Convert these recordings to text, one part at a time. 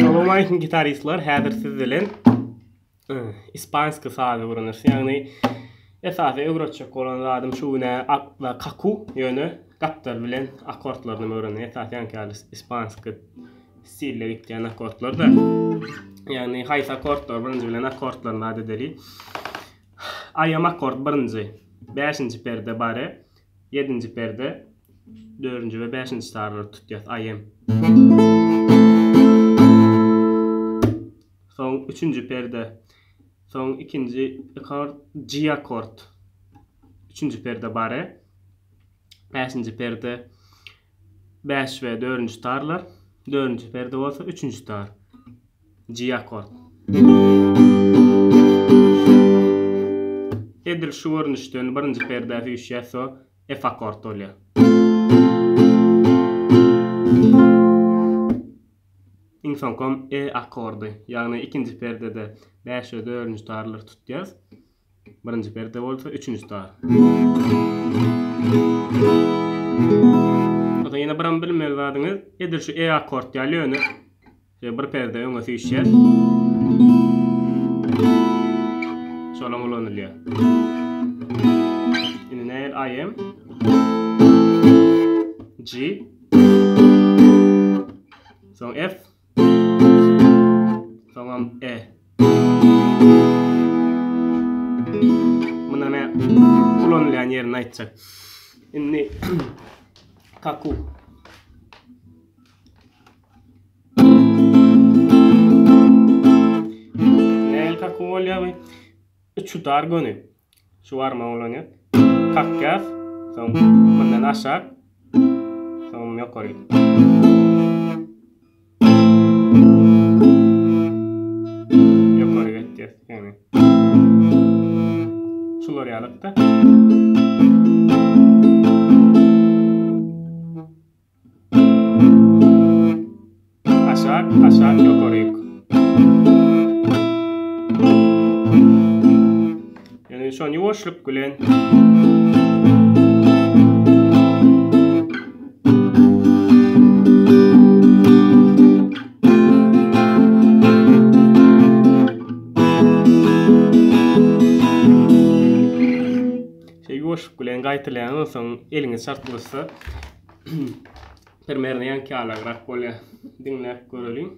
Salowmaleýkim gitaristler, häzir siz bilen ispanskiý sazy öwreneris. Ýagny esasy öwretjek bolan zadym şu günä kaku, ýöne gapdal bilen akkordlaryny öwrenmek. Esasy ýaňky ýaly ispanskiý stilde gitýän akkordlar-da. Ýagny haýsy akkordlar birinji bilen akkordlaryny zat edeli. Aýam akkord birinji, bäşinji perde bare, ýedinji perde dördünji we bäşinji tarlary tutýas aýam. Soň üçünji perde, soň ikinji akord G akkord. Üçünji perde bare, bäşinji perde bäş we dördünji tarlar, dördünji perde bolsa üçünji tar. G akkord. Edil şu görnüşden birinji perdä süýşýär, so F akkord bolýar. Iň soňkam E akkordy, ýagny ikinji perdede bäş we dördünji tarlary tutýas. Birinji perde bolsa üçünji tar. Onsoň ýene biram bilmeli zadyňyz, edil şu E akkord ýaly ýöne bir perde öňe süýşýär. Şolam ulanylýar. Indi nähili A M G Soň F. Soňam E. Munda ne ulanylýan ýerini aýtjak. Indi kaku. Nähili kaku bolýar bu? Üç dar göni. Şu barmagy ulanýar. Kakýas, soň mundan aşak, soň ýokary. Ýokary gitýär, ýagny. Şular ýalykda. Aşak, aşak, ýokaryk. Ýöne şony ýuwaşlyk bilen Şeý ýuwaşlyk bilen gaýtalaýan bolsaň, eliňi çarpylsa Primerno ýaňky ýalagrak bolýar. Diňläp göreliň.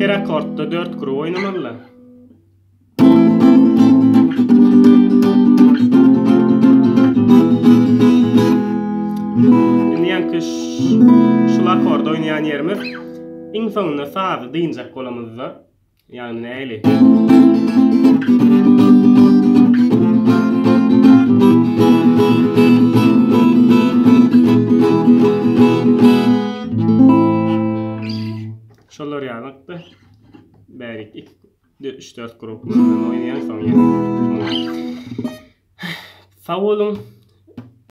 Her akkordda 4 kruw oýnamalylar. Indi ýaňky şul akkorda oýnaýan ýerimiz iň soňunda sazy dynjak bolamyzda, ýagny nähili? Şolar ýalykda bärik 3-4 grup oýnaýan soň ýene. Sag boluň.